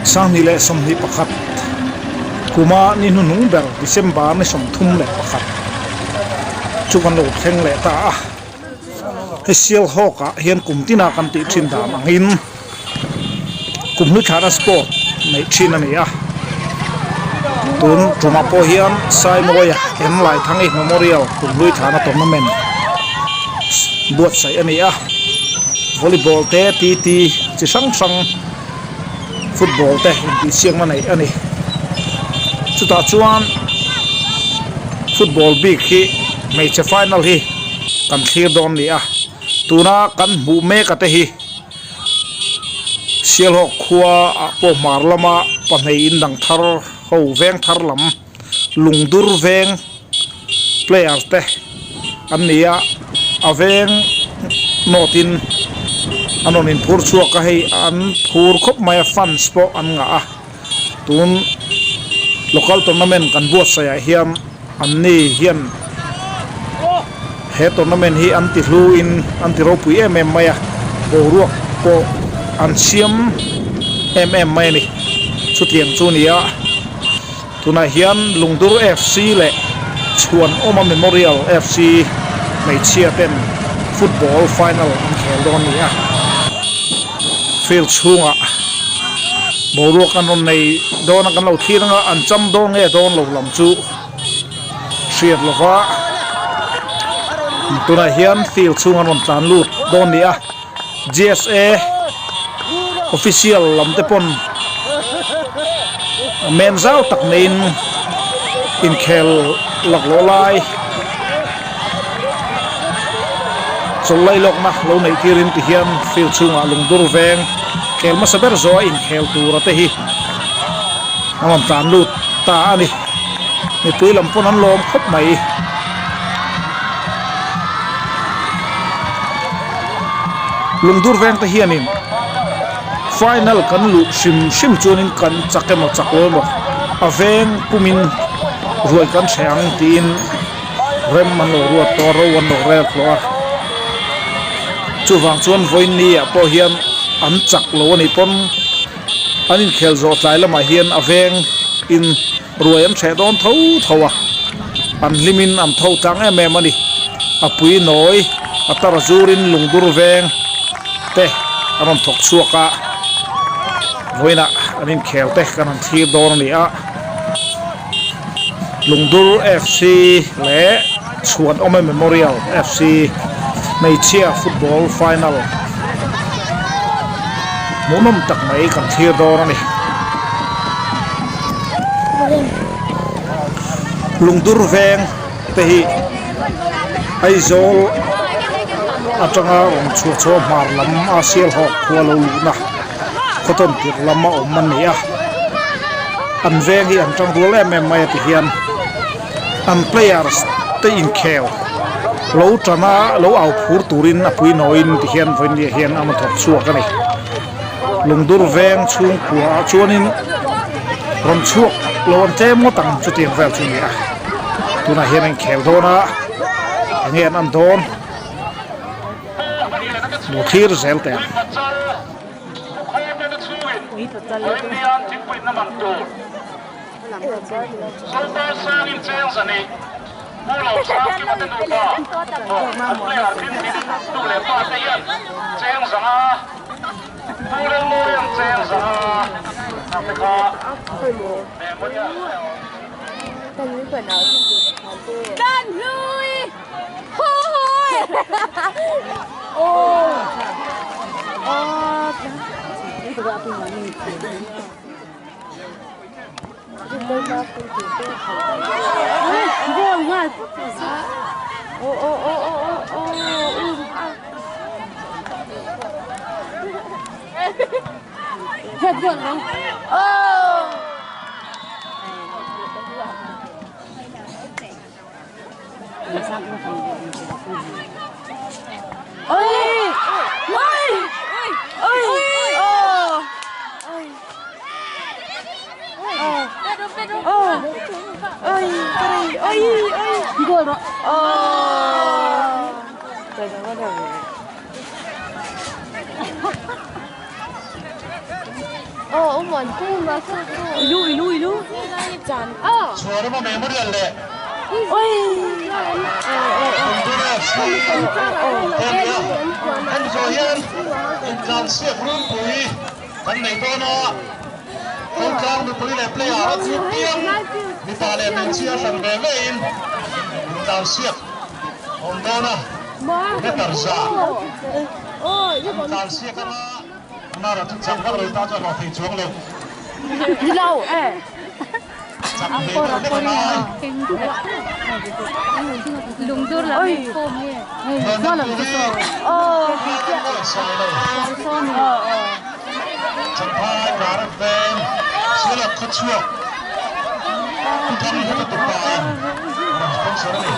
21 kuma ni hnuhnung ber December ni 31 chu kan lo thleng leh ta a, hei Sialhawk ah hian kum tina kan tih thin dan angin kum hlu thlahna sport neih thin a ni a, tun tumah pawh hian Saimawia M Laithangi Memorial kum hlui thlahna tournament buatsaih a ni a, volleyball te T T chi hrang hrang football te intihsiakna neih a ni. Chutah chuan football bik hi hmeichhe final hi kan thlir dawn a ni a, tuna kan hmuh mek a te hi Sialhawk khua ah pawh hmar lama pahnih in dang thar ho veng thar lam lungdur veng player te an ni a a veng nawt in an rawn in phur chhuak a hei an phur khawp mai a fans pawh an ngah a tun local tournament kan buatsaih ah hian an ni hian he tournament hi an ti hlu in an ti ropui em em mai a boruak pawh an siam em em mai a ni chutiang chu a ni a. Tunah hian Lungdur FC leh Chhuanawma Memorial FC hmeichhia ten football final an khel dawn a ni a. Field chhungah boruak an rawn nei dawn a, kan lo thlir anga an cham dawn nge dawn lo lam chu hriat lova tunah hian field chhung an rawn tlan lut dawn a ni a. GSA official lam te pawn men zau tak neiin inkhel laklawh lai chawlh laih lawkna lo neih tirin ti hian field chhungah lungdur veng khel hmasa ber zawha inkhel tura te hi an rawn tlan lut ta a ni mipui lam pawn an lawm khawp mai. Lungdur veng te hianin final kan luh hrim hrim chuanin kan chak emaw chak lo emaw a veng pumin ruai kan hreh ang tiin rem an lo ruat tawh a ro an lo rel tawh a chuvang chuan vawiin ni ah pawh hian an chak lo a nih pawn an inkhel zawh tlai lamah hian a veng in Ruai an hreh dawn tho tho a, an hlimin an tho tlang em em a ni. A pui nawi, a tar zurin lungdur veng te an rawn thawk chhuak a, vawiinah an inkhel te kan han thlir dawn a ni a. Lungdur FC leh Chhuanawma Memorial FC hmeichhia football final hmuhnawm tak mai kan thlir dawn a ni. Lungdur veng te hi Aizawl atanga rawn chhuah chhuah hmar lam a Sialhawk khua lo luhna khawtawn tirh lam a awm a ni a, an veng hi an tang rual em em mai a ti hian an players te inkhel lo tana lo au phur turin a pui nawiin ti hian vawiin hian a rawn thawk chhuak a ni. Lungdur veng chhungkua ah chuanin rawn chhuak lo an tlem ngawt ang chutiang vel chu a ni a, tunah hian a inkhel dawn a, enge an an dawn lo thlir zel teh ang. Chhuarama Memorial leh Lungdur FC te a ni a, hemi zawh hian intlansiak runpui kan nei dawn a, Khawtlang mipui leh player a chu piang mipa leh hmeichhia hran ve vein intlansiak a awm dawn a, meter za intlansiak anga Nara chu chak vak lo ta chu a hlawh thei chuang lo. Chak ve deuh hlek a ngai. Champhai Bharat Veng Sialak khawchhuak Pu Thanghleta tupa in a rawn sponsor a ni.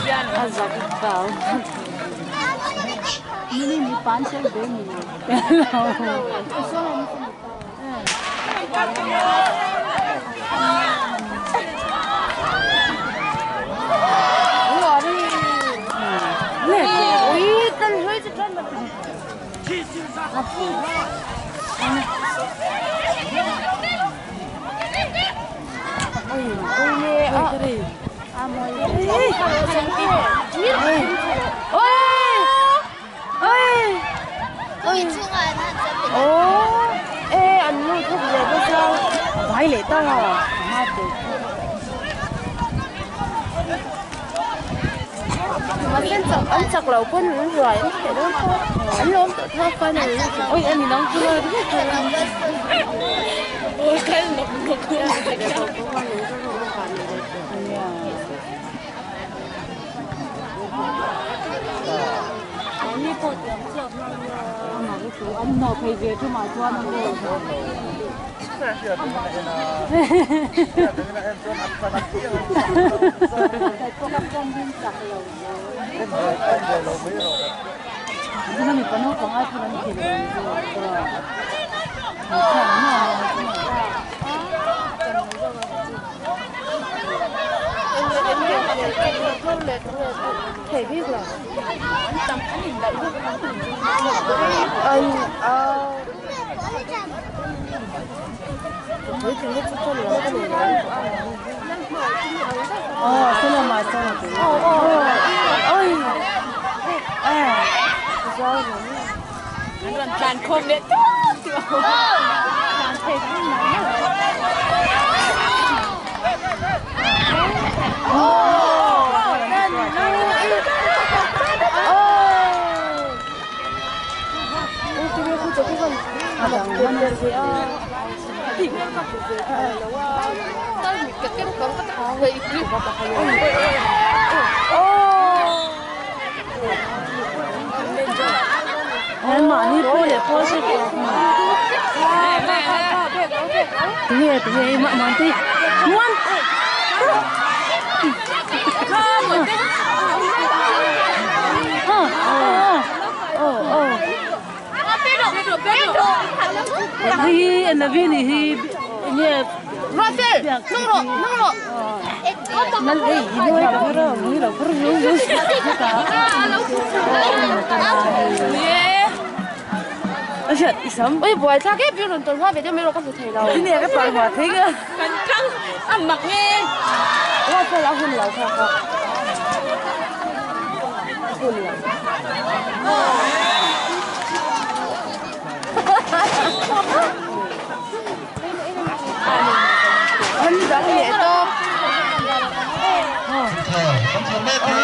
Kan thiam mek hi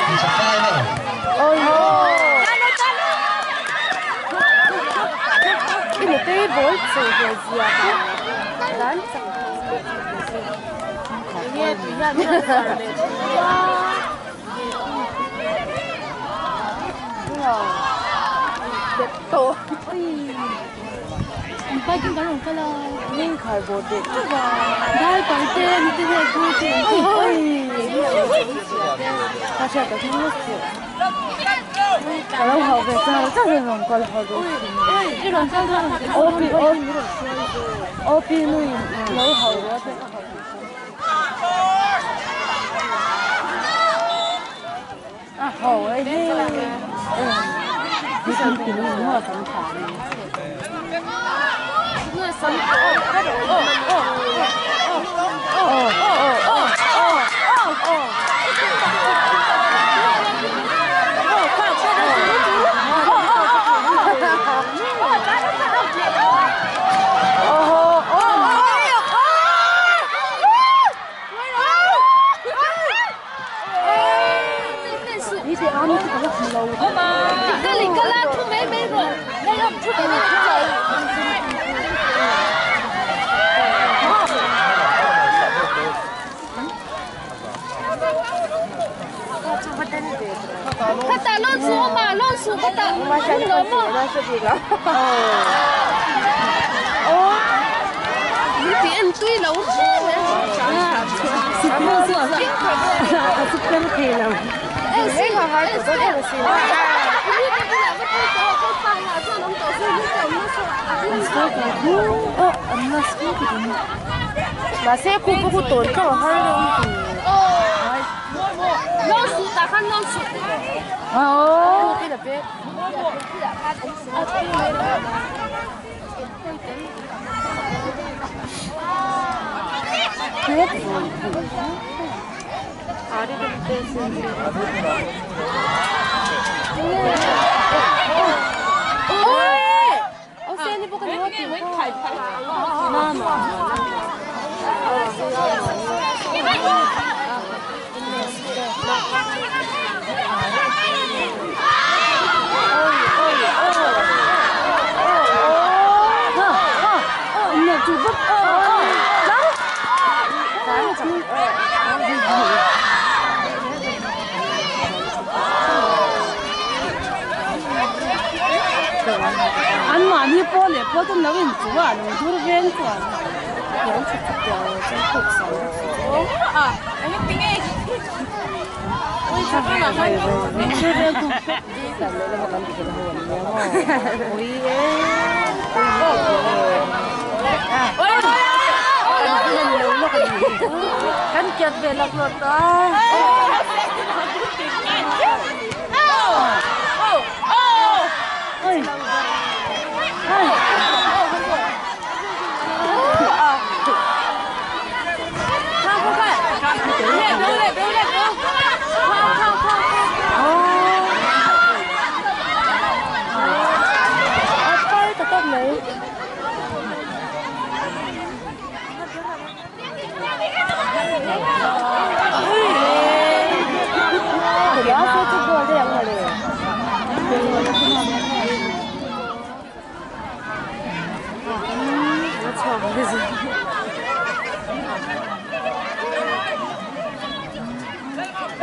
hmeichhe final.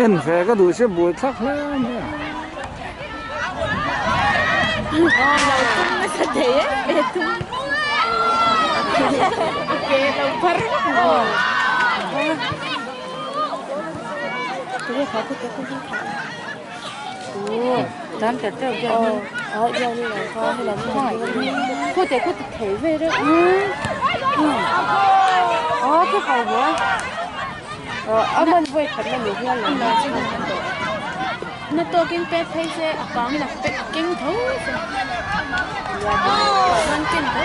En ve ka duh se buai thlak hle mai a. Na tawkin pek phei se a pang in a pek a keng tho se an ken tho.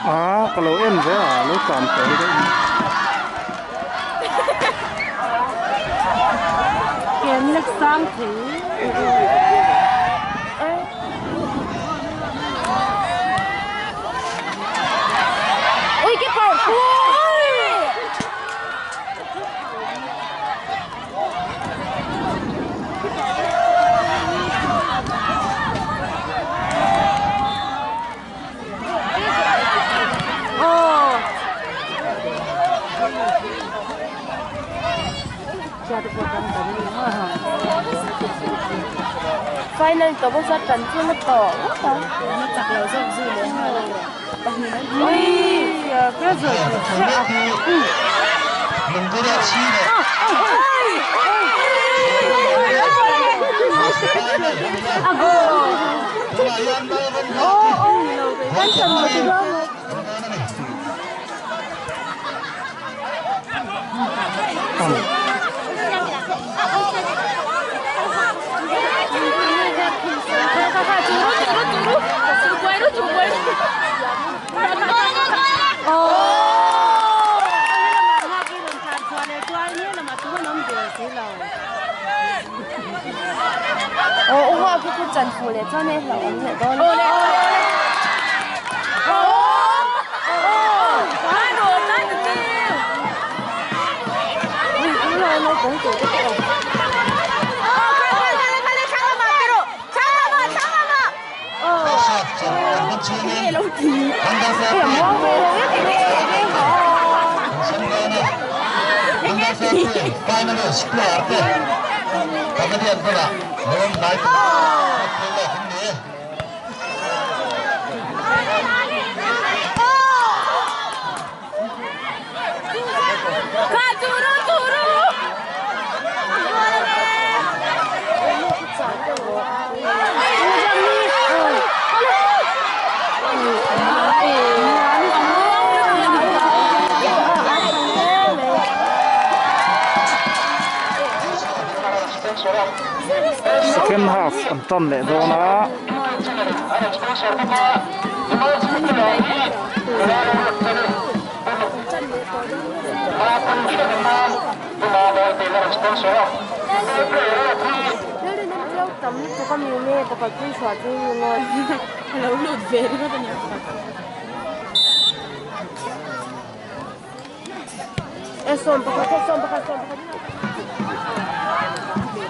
A ka lo en ve a lo tlan fel deuh mai. Final tawh bawk chuan kan chu na tawh ngawt ang. Na chak lo zawk zui leh nghal a pahnih an Second half an tan leh dawn a.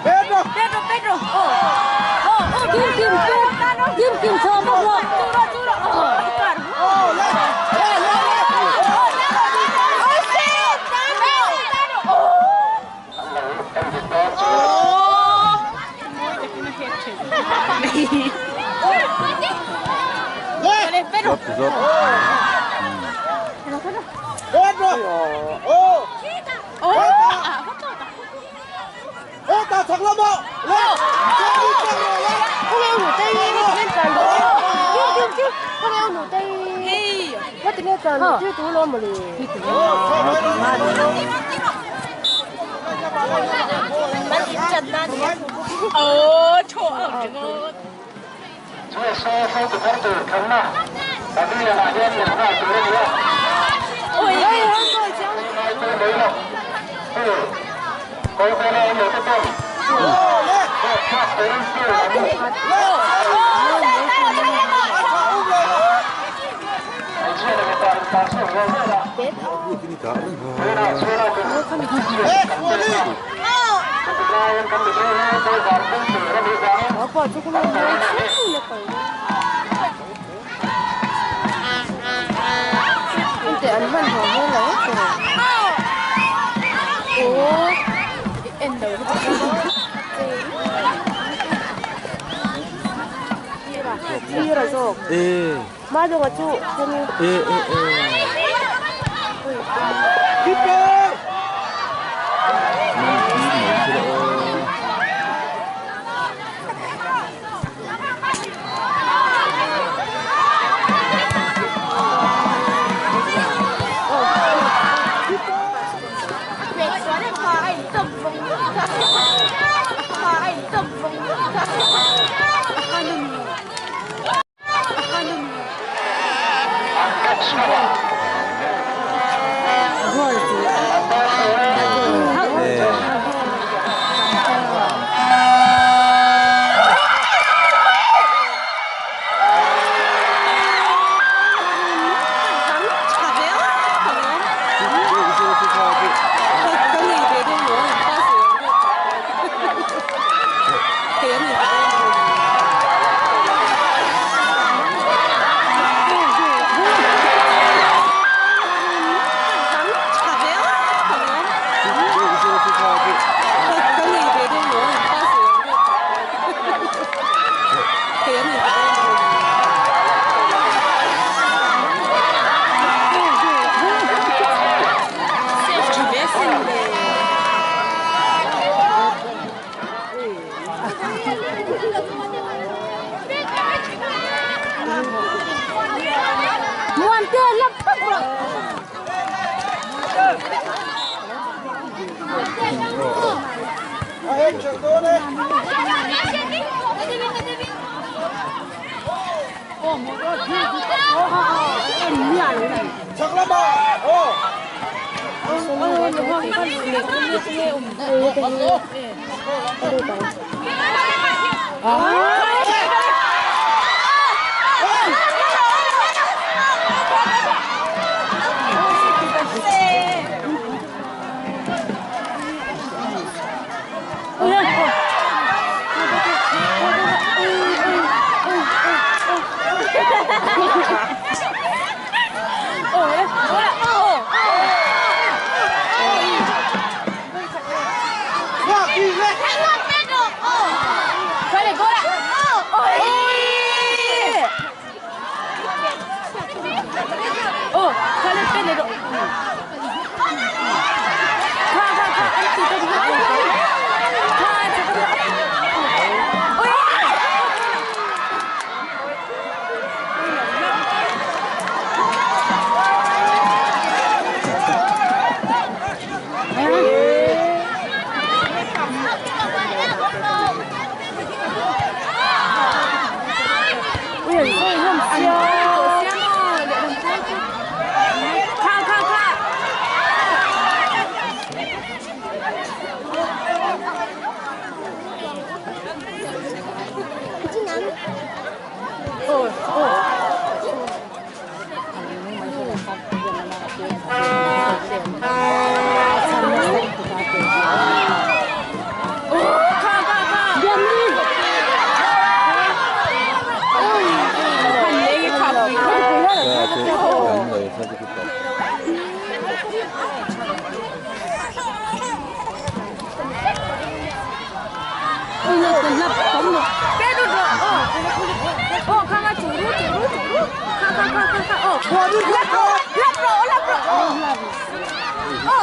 Pedro, Pedro. Oh, oh, oh, Kim, Kim, Kim, Kim, Kim, Zawt zawt.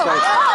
啊，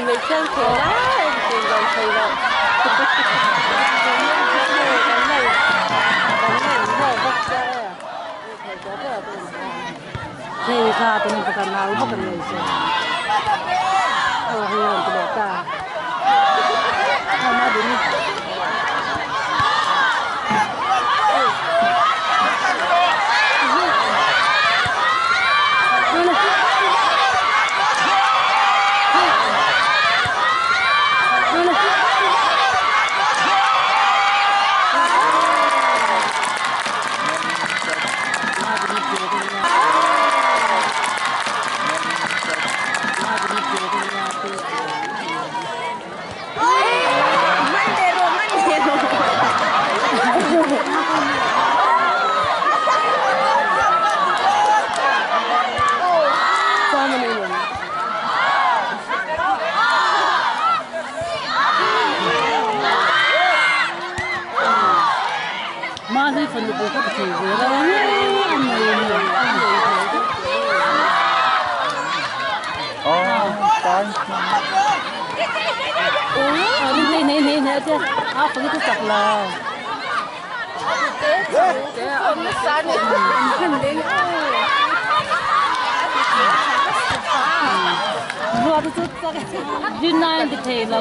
没想起来，没想起来。Hei kha tun pakhat nau bawk an nei se aw hei a rawn ti leh ta a ma ding. Mahni fanu pawh ka ti thei ve lo a nei a nei nei nei te a fanu chu chak lo. Ruat chu rinai an ti thei lo.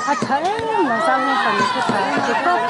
A tha em mai sang fan chu tha ti tawp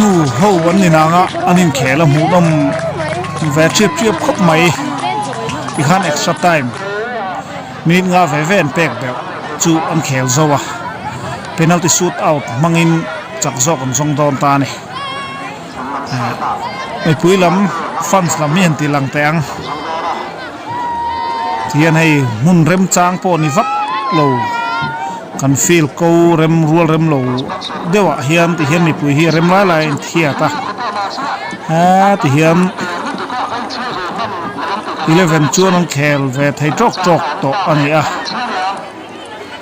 nu ho an ni nang a an inkhel a hmuhnawm ve ṭiap ṭiap khawp mai tikhan extra time minute nga ve ve an pek deuh chu an khel zo a penalty shoot out hmangin chak zawk an zawng dawn ta a ni mipui lam fans lam hi han ti lang teh ang. Tihian hei hmun remchang pawh ni vak lo kan field ko rem rual rem lo deuh ah hian tihian mipui hi a rem lai lai a inthiat a aa tihian eleven chuan an khel ve thei tawk tawk tawh a ni a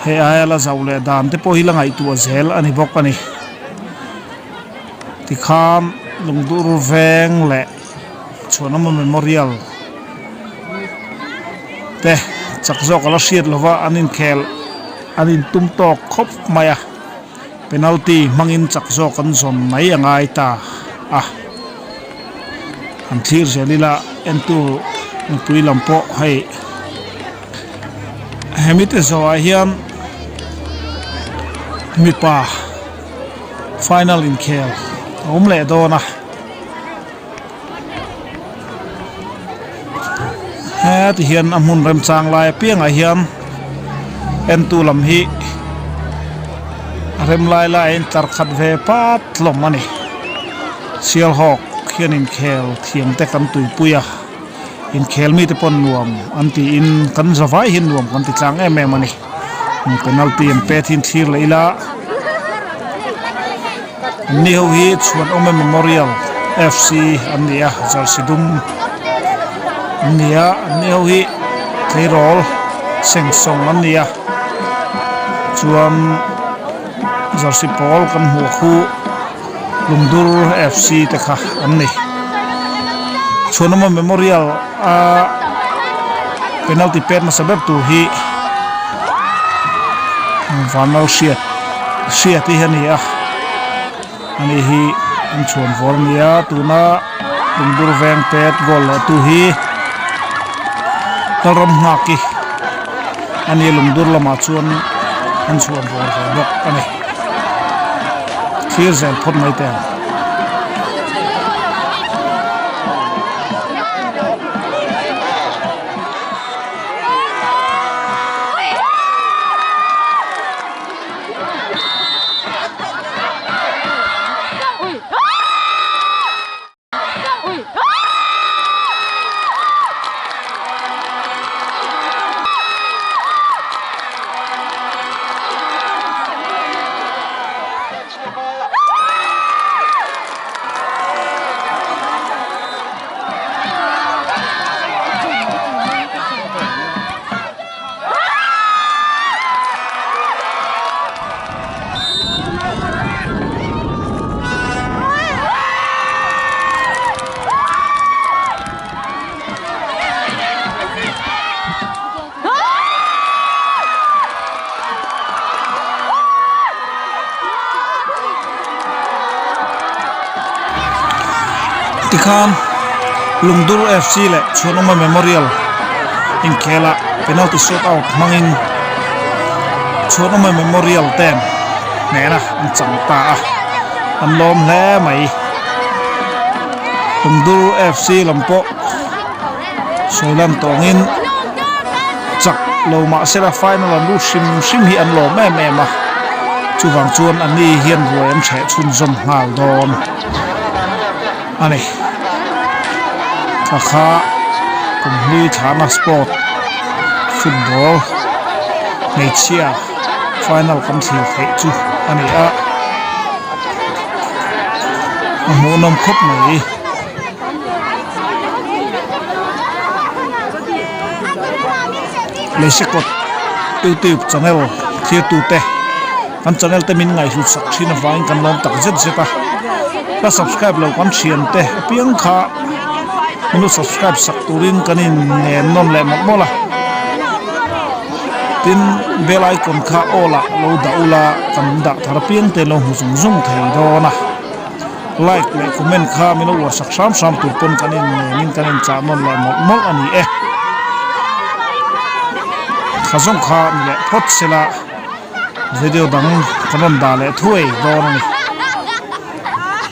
hei aia la zauh leh dan te pawh hi la ngaihtuah zel a ni bawk a ni tikhan lungdur veng leh. Chhuanawma Memorial te chak zawk a la hriat lova an inkhel an intum tawk khawp mai a penalty hmangin chak zawk an zawn mai a ngai ta a an thlir zel ila entu mipui lam pawh hei hemi te zawhah hian mipa final inkhel a awm leh dawn a. Heti hian a hmun remchang lai apiangah hian entu lam hi a rem lai lai a intlar khat ve pat hlawm a ni. Sialhawk hian inkhel thiam te kan tuipui a, inkhel mite pawh nuam an tiin kan zavai hian nuam kan ti tlang em em a ni. Penalty an pet hi an thlir leh ila. Anni ho hi Chhuanawma Memorial FC an ni a, jersey dum an ni a, anni ho hi tleirawl sengsawng an ni a, chuan jersey pawl kan hmuh khu Lungdur FC te kha an ni. Chhuanawma Memorial a penalty pet hmasa ber tur hi Vanlal Hriat Hriat hi a ni a, ani hi an chhuan vawr a ni a, tuna Lungdur veng pet goal leh tu hi Lalram Nghaki a ni a, Lungdur lamah chuan an chhuan vawr ve bawk a ni. Thlir zel phawt mai teh ang. Tikhan Lungdur FC leh Chhuanawma Memorial inkhelah penalty shoot out hmangin Chhuanawma Memorial ten hnehna an chang ta a, an lawm hle mai. Lungdur FC lam pawh sawilan tawngin chak lo mahsela final an lut hrim hrim hi an lawm em em a, chuvang chuan an ni hian ruai an hreh chhunzawm nghal dawn a ni. Thla kha kumhlui thlahna sport football hmeichhia final kan thlir theih chu a ni a, a hmuhnawm khawp mai. Leisekawt youtube channel thirtu te kan channel te min ngaihhlut sak thin avangin kan lawm tak zet zet a la subscribe lo kan thian te apiang kha min lo subscribe sak turin kan in nen nawn leh mawlh mawlh a tin bell icon kha all ah lo dah ula kan dah thar apiang te lo hmu zung zung thei dawn a. Like leh comment kha min lo uar sak hram hram tur pawn kan in nen in kan in chah nawn leh mawlh mawlh a ni e. Kha zawng kha ni leh phawt sela video dang kan rawn dah leh thuai dawn a ni.